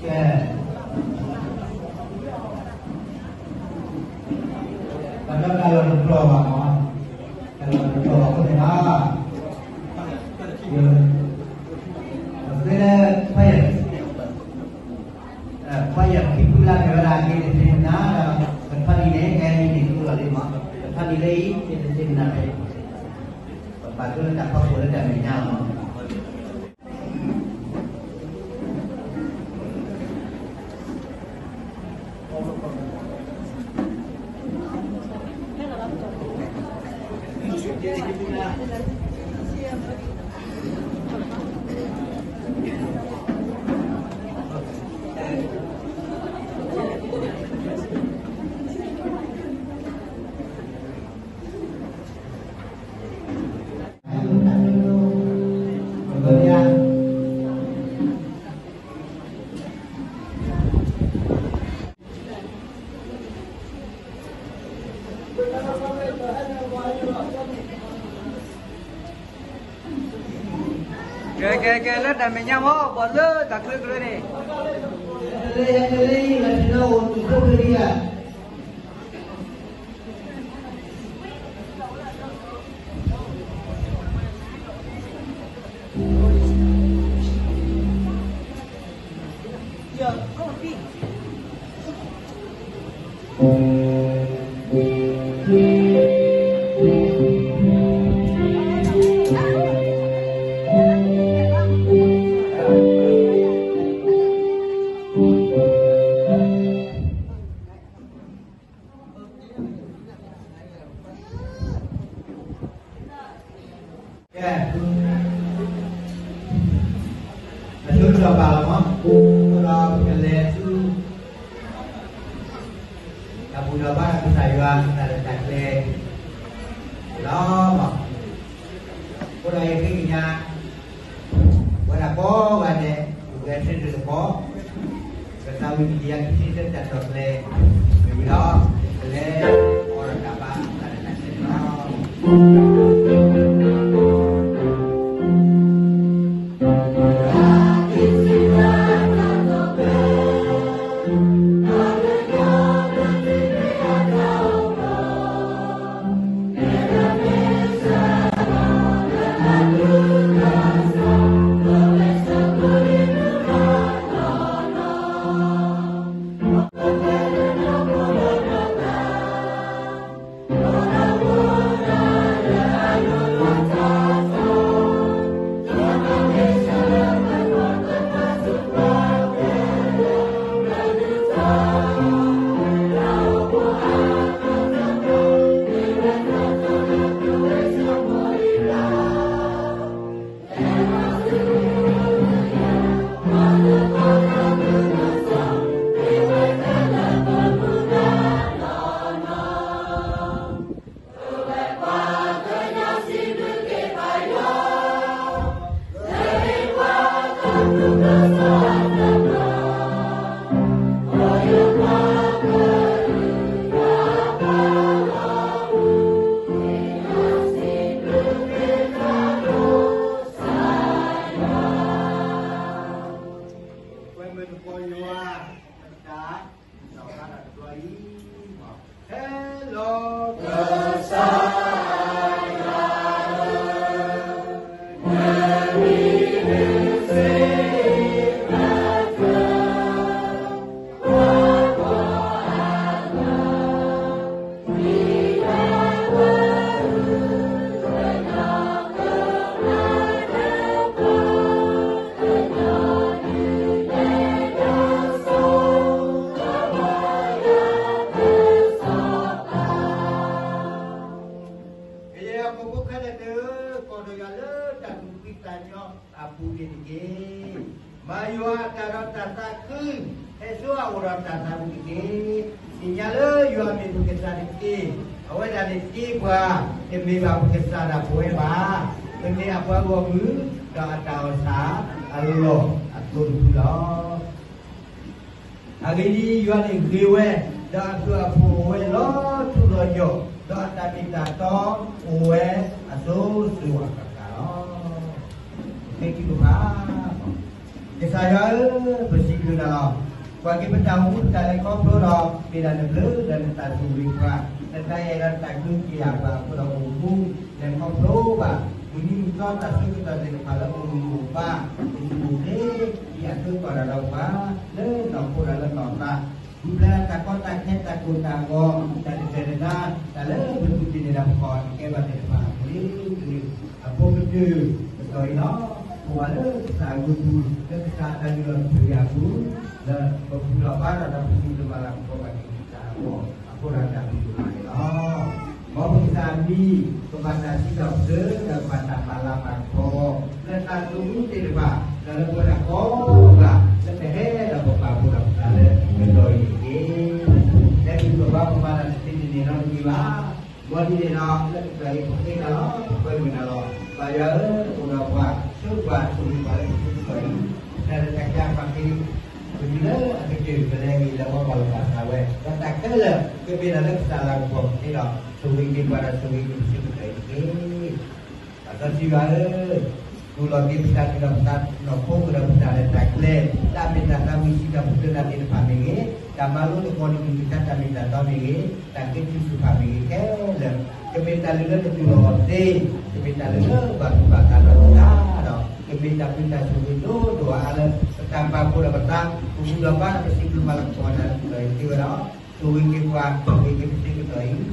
ကဲ, ပတၢ်လီၢ်တပျီၢ်ဘၣ်မး, တၢ်လီၢ်တပျီၢ်ဘၣ်အဃိန့ၣ်လီၤ. ပဃ့လၢ ဖဲ ပှၤယဲၢ်ခံဖုလၢတဲဝဲဒၣ် က့ၤတသ့မနၤဒီး ကထီၣ်ဒ်န့ၣ် ကဲဒ်န့ၣ်တအိၣ်လီၤလံမး, ကထီၣ်ဒ်လၢအံၤ က့ၤတသ့မနၤဖဲ ပပာ်ဒိလၢတၢ်ဖီခိၣ်လၢတၢ်မဲာ်ညါလီၤမး. ကဲ ကဲ ကဲ လၢတၢ်မဲာ်ညါမး ပှၤလၢတၢ်ချၢကရၢန့ၣ် လၢလၢလၢလၢ ကဲ, အဆိကတၢၢ်ဘၣ်လီၤမး, အဃိဒီးပကလဲၤဆူ တၢ်ဘူၣ်ထီၣ်ဘါထီၣ်ကစၢ်ယွၤ တၢ်ရဲၣ်တၢ်ကျဲၤလီၤမး. အဃိဒီးယဃ့ကညး ပဝဲဒၣ်ကိးဂၤဒဲး ပကဂဲၤဆၢထၢၣ်သကိး ကစၢ်ဝံတကယၤခံဆံသၢ တၢ်ထီၣ်ကျဲၤ မ့ၢ်ဝံၤဒီး ပကလဲၤအိးထီၣ်တၢ်ဘါ တၢ်ရဲၣ်တၢ်ကျဲၤန့ၣ်လီၤ. ပူၤန့ၣ်တက့ၢ်. မၤယွၤအတၢ်ဒီးတၢ်သးခု, ဟဲဆူအအိၣ်ဒီးတၢ်သးဝံၣ်တက့ၢ်. သ့ၣ်ညါလၢယွၤမ့ၢ်ပကစၢ်တက့ၢ်. အဝဲဒၣ်န့ၣ်တက့ၢ်ပှၤ, တမ့ၢ်ဘၣ်ပကစၢ်ဒၣ်ပဝဲဘၣ်. ပမ့ၢ်အပှၤဂီၢ်မုၢ်, ဒီးအတၢ်အီၣ်ဆၣ်အလီၢ်အသိတဖုလီၤ. အဂ့ၢ်ဒ်အံၤ, ယွၤန့ၣ်ဂ့ၤဝဲ, ဒီးအဘျုးအဖှိၣ်အိၣ်ဝဲလီၤထူလီၤယိာ်, ဒီးအတၢ်မ့ၢ်တၢ်တီအိၣ်ဝဲအစိၤစိၤအဃၣ်ဃၣ်လီၤ. ပဃ့ထုကဖၣ်, ကစၢ်ယွၤဧၢ, ပစံးဘျုးနၤလီၤ. ကွၢ်က့ၤပတၢ်အိၣ်မူ ပတၢ်လဲၤခီဖျိဒီး မ့ၢ်ဒၣ်နဘျုးဒီးနတၢ်ဆိၣ်ဂ့ၤပှၤ, နတၢ်အဲၣ်ဒီးတၢ်ကွၢ်က့ၤယၤပှၤအဃိဒီး အိၣ်မူလဲၤခီဖျိဘၣ် မုၢ်နံၤမုၢ်သီတၢ်ဆၢကတီၢ်သ့ၣ်တဖၣ်လၢအိၣ်မုာ်အိၣ်ဘၣ်, အိၣ်မူအိၣ်ဂဲၤ ဒ်အသုကွၢ်တၢ်ဒီးပှၤ လၢနီၢ်ခိဒီးလၢနီၢ်သး, ဂုာ်ကျဲးတၢ်ကီတၢ်ခဲ တၢ်ကိၢ်တၢ်ဂီၤ, တၢ်တစဲးတဒါ, တၢ်လၢပသူၣ်ကံၢ်န့ၣ်ဒီးပကီၢ်ကဲဘၣ်သ့ၣ်တဖၣ် အပူၤလၢတနံၤ အဖိကတၢၢ်ကတီၢ်အံၤလီၤ. ပဝဲလၢကစၢ်အဂ့ၢ်ပူၤ လၢကစၢ်အတၢ်လုၢ်လီၢ်ပူၤအပူၤ, လၢပပူၤလီၤဘၣ်ဒီးတၢ်ပသူၣ်ကမၤလၤကပီၤဘၣ်က့ၤကစၢ်အဂီၢ် အဃိဒီးတၢ်ဘျုးဒိၣ်မးန့ၣ်လီၤ. မ်ပကစၢ်အမံၤ ကဘၣ်တၢ်စံးထီၣ်ပတြၢၤ ဒီးကဘၣ်တၢ်ပာ်လၤမၤကပီၤ လၢတၢ်သူၣ်အုးသ့ၣ်တဖၣ် ဒီးလၢပဝဲဒၣ်ကိးဂၤ လၢပဟဲဒီးပပာ်ဖှိၣ်ဒီးပသးလၢကတီၢ်အံၤတက့ၢ်. လၢပကဘၣ်ပမၤတၢ်တသ့တန့ၢ်နီတမံၤဘၣ်. မ်ဒ်န့ၣ်ဒီး လၢကတီၢ်အံၤပဃ့နၤလီၤ ပကွဲမုာ်နၤလီၤ. ပၢ်ယွၤဧၢ, အိၣ်ဒီးပှၤ ဆိပှၤဆိၣ်ဂ့ၤပှၤလၢပဆၢကတီၢ်အံၤ, တၢ်လၢတၢ်ကျဲၤပာ်က့ၤ ပတုၤလၢအကတၢၢ် ပလဲၤဂ့ၤလၢဝဲပှၤလီၤဘၣ်သးဝဲ, ဒီးတၢ်ခဲလၢာ် ကမ့ၢ်တၢ်လၢကစၢ်လၤကပီၤကသ့ဒီး ဆိၣ်ဂ့ၤက့ၤပှၤဒီးဆိၣ်ဂ့ၤက့ၤပဆၢကတီၢ်အံၤတက့ၢ်. ပၢ်စီဆှံယွၤဧၢ, ကူၣ်လီၤက့ၤပတၢ်ထံၣ်ဒီးပတၢ်နီၢ်ခိ ကဒီးပတၢ်ရဲၣ်တၢ်ကျဲၤ, တၢ်မ့ၢ်တၢ်သးဝံၣ်စံးတၢ်ပတြၢၤတၢ်သ့ၣ်တဖၣ်မ့ၢ်ဂ့ၤ, တၢ်မၤလိသကိးန့ၣ်မ့ၢ်ဂ့ၤ, တၢ်မ့ၢ်တၢ်လၢတၢ်မ့ၢ်တၢ်တီမ့ၢ်ဂ့ၤ, တၢ်ဃ့ထုကဖၣ်မ့ၢ်ဂ့ၤခဲလၢာ်, ကမ့ၢ်တၢ်လုၢ်လၢတတူၢ်လိာ်အီၤသ့, ကမ့ၢ်တၢ်လုၢ်လၢပဘၣ်သူၣ်ဘၣ်သးဒီးပသးဒီး ကမ့ၢ်တၢ်ဘျုးတၢ်ဆိၣ်ဂ့ၤဒိၣ်ဒိၣ်အါလၢ ပတၢ်ပာ်ဖှိၣ်ဒီးပသး, ပဘူၣ်ဒီးဘါဒီးပစံးဘျုးမၤလၤကပီၤနၤလၢကတီၢ်အံၤသ့ဝဲဒၣ်, ဆိၣ်ဂ့ၤက့ၤပှၤ, ဆိၣ်ဂ့ၤက့ၤ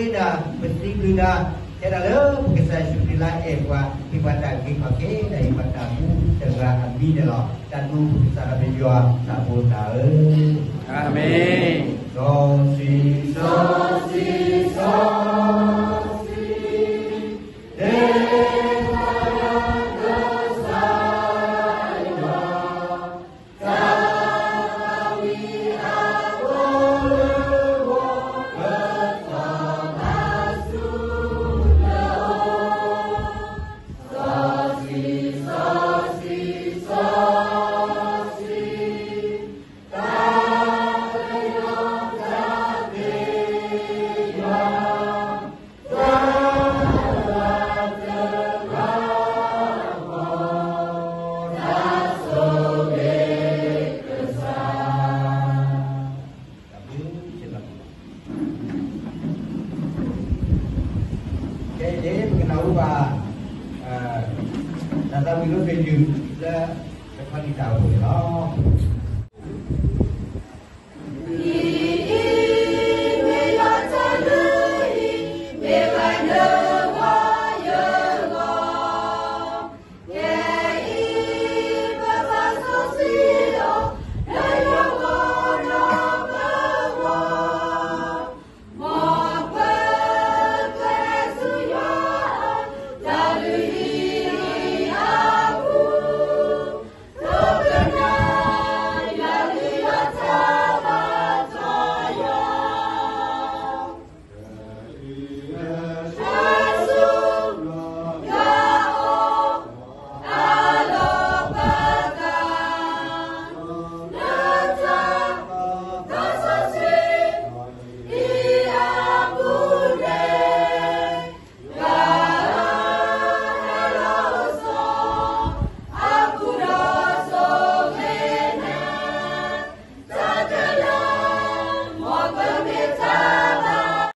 ပဆၢကတီၢ်အံၤ, ပဃ့နၤ, ပစံးဘျုးနၤ, ထဲဒၣ်လၢပကစၢ်ယ့ၣ်ၡူးခရံာ်လၢအအဲၣ်ပှၤ ဟ့ၣ်ပှၤတၢ်အုၣ်က့ၤခီၣ်က့ၤ ဒီးဟ့ၣ်ပှၤတၢ်မူတဂၤအမံၤန့ၣ်လီၤ. တၢ်ဒိပကစၢ်ဒီးပယွၤတၢ်ဖိသၣ်ဧၢ, အၤမ့ၣ်. စီဆှံ, စီဆှံ, စီဆှံ, ခဲအံၤန့ၣ် ပကနၢ်ဟူဘၣ် တၢ်သးဝံၣ်လၢပျၢၤယုၢ်လၢ တခီနံၣ်တၢ်အိၣ်ဖှိၣ်န့ၣ်လီၤ. လၢပပာ်စီဆှံအီၤလၢကတီၢ်အံၤအ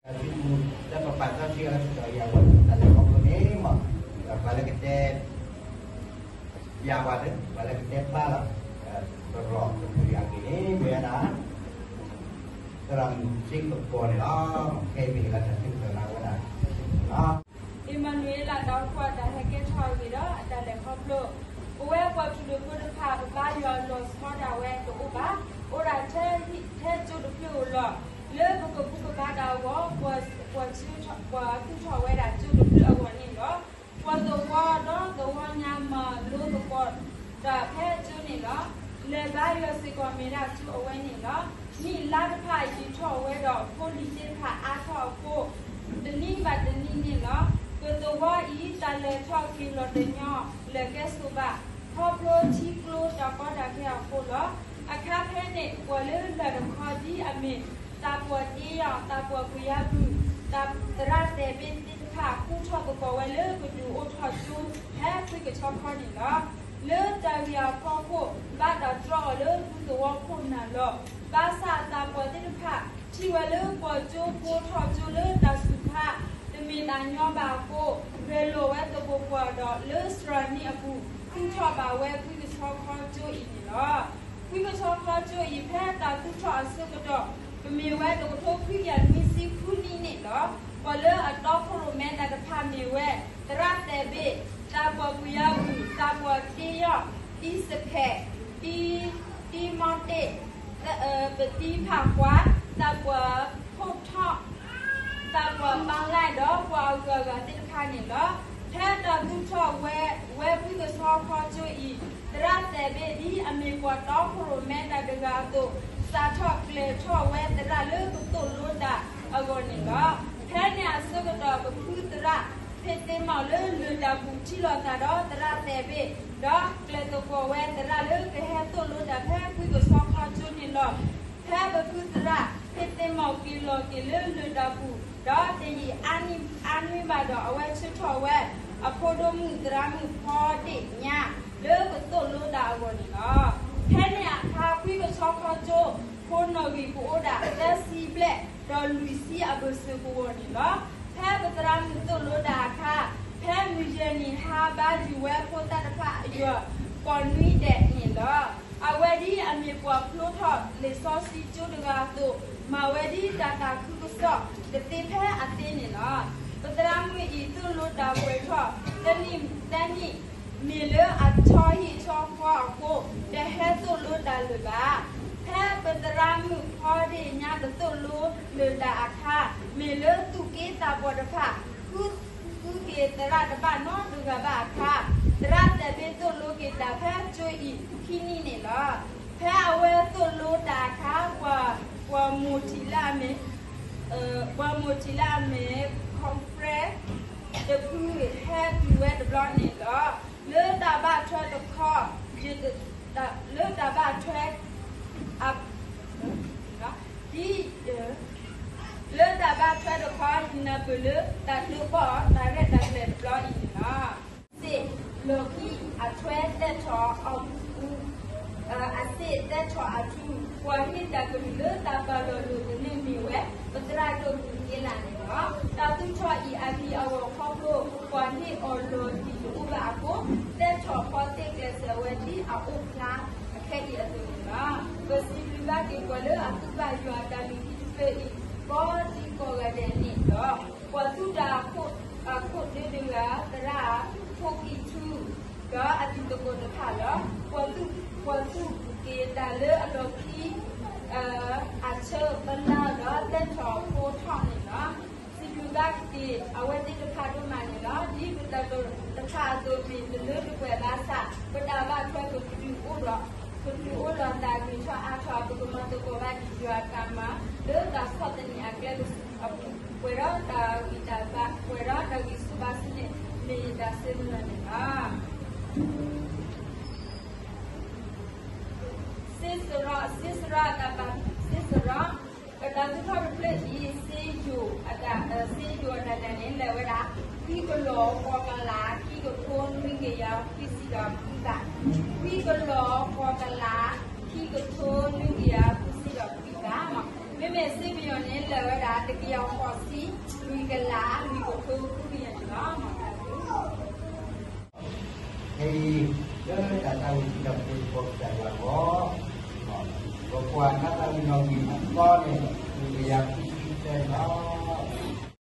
ဂီၢ် တၢ်လဲၤခီဖျိန့ၣ်မ့ၢ် ပှၤလၢကတဲ ယၤပှၤလၢ ပှၤလၢကတဲဖျါလီၤ တရီၣ်တဖုအဂ့ၢ်န့ၣ် မ့ၢ်ဝဲဒၣ် သရၣ်မုၣ်စ့ကပီၤန့ၣ်လီၤ. ခဲအံၤမ့ၢ်ဝဲဒၣ်တၢ်စံးပတြၢၤနၤဝဲဒၣ် အ့မၤနူၤအ့လး ဒီးကွၢ်တၢ်ဟဲကဲထီၣ်အဂ့ၢ်ဒီး အတၢ်လဲၤခီဖျိ ပဝဲပှၤထူၣ်ဖျိးဖိတဖၣ် ပဘါယွၤလီၤဆီဒၣ်ဝဲတအိၣ်ဘၣ်. အိၣ်ဒၣ်ထဲ ထဲကၠိတဖျၢၣ်ဧိၤလီၤ. လၢပကဘူၣ်ကဘါတၢ်အဂီၢ် ပှၤသူၣ်ထီၣ်ဝဲဒၣ်ကၠိတဖျၢၣ်အဂီၢ်န့ၣ်လီၤ. ပှၤသဝီဒီးသဝီညါမၤလိသကိး ဘါယွၤစ့ၢ်ကီးမ့ၢ်ဒၣ်ဆူအဝဲန့ၣ်လီၤ. နံၣ်လါတဖၣ်ယံာ်ထီၣ်ဝဲဒီးဖိလံၤသ့ၣ်တဖၣ်အါထီၣ်အဃိ, တနံၣ်ဘၣ်တနံၣ်န့ၣ်လီၤ. ပသဝီအံၤ တၢ်လဲၤထီၣ်က့ၤလီၤတညီလၢာ်ကဲဆိးဘၣ်, ခီဖျိထံကျိတၢ်ကီတၢ်ခဲအဃိလီၤ. အခါဖဲန့ၣ် ပှၤလၢလၢၢ်တခီဒ်အမ့ၢ် သးပှၢ်တ့ယီၣ်, သးပှၢ်ပယါဘုၣ်, သရၣ်သဲးဘ့ၣ်သ့ၣ်တဖၣ် ကူၣ်ထီၣ်သကိးဝဲလၢကဒုးအိၣ်ထီၣ်ကၠိ ဖဲခွံကဆီခီန့ၣ်လီၤ. လၢတၢ်ဂ့ၢ်အဖီခိၣ် ဘၣ်တၢ်တြီအီၤလၢဒူသဝီခိၣ်နၢ်လီၤ. ဘၣ်ဆၣ်သးပှၢ်သ့ၣ်တဖၣ် ထံၣ်ဝဲလၢပှၤကၠိကိးထီၣ်ကၠိလၢတၢ်စူၤခါ တမ့ၢ်တၢ်ညီဘၣ်အဃိ, ဂဲၤလိာ်ဝဲသပှၢ်ပှၢ်ဒီးလၢစှၤနံၣ်အပူၤ သူၣ်ထီၣ်ဘၣ်ဝဲခွံကဆီခီကၠိအံၤန့ၣ်လီၤ. ခွံကဆီခီကၠိအံၤ ဖဲတၢ်သူၣ်ထီၣ်အဆၢကတီၢ် ကမ့ၢ်ဝဲတကထိခွံကယၤနွံဆံဃုနံၣ်န့ၣ်လီၤ. ပှၤလၢအတီခိၣ်ရိၣ်မဲတၢ်တဖၣ်မ့ၢ်ဝဲ သရၣ်သဲးဘ့ၣ်, သးပှၢ်ပယါဘုၣ်, သးပှၢ်တ့ယီၣ်, တံစဖဲး, တံမီတ့ၣ်, ပတံဖးကွၢ်, သးပှၢ်ဖီၣ်ထီၣ်, သးပှၢ်ပၢ်လဲၣ်ဒီးပှၤအဂုၤအဂၤသ့ၣ်တဖၣ်န့ၣ်လီၤ. ဖဲတၢ်သူၣ်ထီၣ်ဝဲ ဝဲခွံကဆီခီကၠိအံၤ, သရၣ်သဲးဘ့ၣ်ဒ်အမ့ၢ်ပှၤတီခိၣ်ရိၣ်မဲတၢ်တဂၤအသိး စးထီၣ်ကျဲၤထီၣ်ဝဲသရၣ်လၢကသိၣ်လိတၢ်အဂီၢ်န့ၣ်လီၤ. ဖဲန့ၣ်အဆၢကတီၢ် ပဖုသရၣ်ဖ့သ့မီၣ်လၢလၢၢ်တၢ်ပူၤထံၣ်လိာ်သးဒီးသရၣ်သဲးဘ့ၣ်, ဒီးကျဲၤသကိးဝဲသရၣ်လၢကဟဲသိၣ်လိတၢ်ဖဲခွံကဆီခီကၠိန့ၣ်လီၤ. ဖဲပဖုသရၣ်ဖ့သ့မီၣ်က့ၤလီၤက့ၤလၢလၢၢ်တၢ်ပူၤ, ဒီးတယံာ်အါနွံဘၣ်ဒီး အဝဲဆှၢထီၣ်ဝဲ အဖိဒိၣ်မုၣ်သရၣ်မုၣ်ဖီဒ့ၣ်ညါ လၢကသိၣ်လိတၢ်အဂီၢ်န့ၣ်လီၤ. ဖဲန့ၣ်အခါ ခွံကဆီခီကၠိ ဖိနီၣ်ဂံၢ်ကအိၣ်ဒၣ်သၢဆံဘျဲၣ် ဒီးလွံၢ်ဆံအဘၢၣ်စၢၤကဝီၤန့ၣ်လီၤ. ဖဲပသရၣ်မုၣ်သိၣ်လိတၢ်အခါ, ဖဲမုၢ်ယဲၢ်နံၤဟါဘါယွၤဝဲဖိသၣ်တဖၣ်အယွၤ ပှၤနွံဒဲးန့ၣ်လီၤ. အဝဲဒ်အမ့ၢ်ပှၤဖျိထီၣ်လံာ်စီဆှံကၠိတဂၤအသိး, မၤဝဲဒ်တၢ်သးခုကစီၣ်တသ့ဖဲအသ့န့ၣ်လီၤ. ပသရၣ်မုၣ်အံၤသိၣ်လိတၢ်ပှဲၤထီၣ် တနံၣ်သၢနံၣ် မ့ၢ်လၢအဆီဟံၣ်ဆီဃီအဃိ, တဟဲသိၣ်လိတၢ်လၢၤဘၣ်. ဖဲပသရၣ်မုၣ်ဖီဒ့ၣ်ညါတသိၣ်လိလၢၤတၢ်အခါ, မ့ၢ်လၢသူၣ်က့သးပှၢ်တဖၣ် ဃုက့ၤသရၣ်တဘၣ်နီတဂၤဘၣ်အခါ, သရၣ်သဲးဘ့ၣ်သိၣ်လိက့ၤတၢ်ဖဲကၠိအံၤခံနံၣ်န့ၣ်လီၤ. ဖဲအဝဲသိၣ်လိတၢ်အခါ, ပှၤမိၢ်ထံးလၢအမ့ၢ် ပှၤမိၢ်ထံးလၢအမ့ၢ် conference တဖုဟဲတုၤဝဲတဘျီန့ၣ်လီၤ. လၢတၢ်ဘၣ်ထွဲတခီ, လၢတၢ်ဘၣ်ထွဲ ဒ် လၢတၢ်ဘၣ်ထွဲတခီ ယနၢ်ပၢၢ်လၢတၢ်ဒုးဘီၣ်တၢ်ရဲၣ်တၢ်ကျဲၤတဘျီအံၤန့ၣ်လီၤ. စ့ၣ်လီၢ်ခံအထွဲသၢထီၣ်အ အစ့ၣ်သၢထီၣ်အထူ, ပှၤဟ့ၣ်တၢ်ကလုၢ်လၢတၢ်ပာ်လီၤလိာ်တန့ၢ်မ့ၢ်ဝဲ ပသရၣ်ဒိၣ်မုၣ်က့လးန့ၣ်လီၤ. တၢ်သူၣ်ထီၣ်အံၤအဂ့ၢ်အဂီၢ်ခီဖျိ ပှၤဟ့ၣ်အီၤလီၤတံၢ်တအိၣ်ဘၣ်အဃိ, သၢထီၣ်ဖီသ့ၣ်ကျဲးစၢးဝဲဒ်အအိၣ်ဖျါအခဲအံၤအသိးန့ၣ်လီၤ. ပစံးဘျုးဘၣ်က့ၤပှၤလၢအသူၣ်ဘၣ်ယွၤအတၢ်လုၢ်ဟံၣ်တဖျၢၣ်အံၤ ကိးဒံကိးဂၤဒဲးန့ၣ်ဒီး ပှၤသူၣ်တၢ်အခိၣ်ဒၢတဂၤ သရၣ်ဖိကံၢ်ထူ ဒီးအတံၤသကိးတဖၣ်လီၤ. ပှၤသူၣ်က့ၤတၢ်လၢအလီၢ်ခံ အဆၢပလၢ်ဒီးသၢထီၣ်ဖိထီၣ်န့ၣ်လီၤ. စံးဘျုးဘၣ်က့ၤအဝဲသ့ၣ်တဖၣ်ဒိၣ်မးန့ၣ်လီၤ. ဒ်ပတၢ်တိာ်တဖၣ်အသိးမ့ၢ်တလၢတပှဲၤဘၣ်ဆၣ် ပတၢ်ဘၣ်ထွဲကဒုးအိၣ်ဒီး ကဒုးအိၣ်ဒီးတၢ်ဂံၢ်ထီၣ်အါထီၣ် ပကမၤသကိးဘၣ်က့ၤယွၤအတၢ်မၤ လၢတၢ်ဆီၣ်သနံးအကျဲအပူၤ ပှဲၤဒီးတၢ်ဂံၢ်တၢ်ဘါ ပှဲၤဒီးတၢ်ဂံၢ်ဆူၣ်ဘါဆူၣ်န့ၣ် မ့ၢ်ယတၢ်စံးမုၢ်လၢ်န့ၣ်လီၤ. စ့စရီ, စ့စရီအတၢ်ပာ်, စ့စရီ, ပတၢ်သူၣ်ထီၣ်တဖျၢၣ်အံၤ စ့ယိၤအတၢ်, စ့ယိၤအတၢ်လဲၤန့ၣ် လဲၤဝဲဒၣ် ခွံကလီၤဃိးကလး ခံကထိနွံကယၤခွံဆံဒီးခွံဘး, ခွံကလီၤဃိးကလး ခံကထိနွံကယၤခွံဆံဒီးခွံဘး, မ့မ့ၢ်စ့ပယီၤန့ၣ် လဲၤဝဲဒၣ် တကယၤဃိးဆံလွံၢ်ကလး လွံၢ်ကထိဃုကယၤန့ၣ်လီၤ. ဖဲအံၤ လၢတၢ်သးဝံၣ်စံးထီၣ်ပတြၢၤသကိးကစၢ်ယွၤအဂီၢ်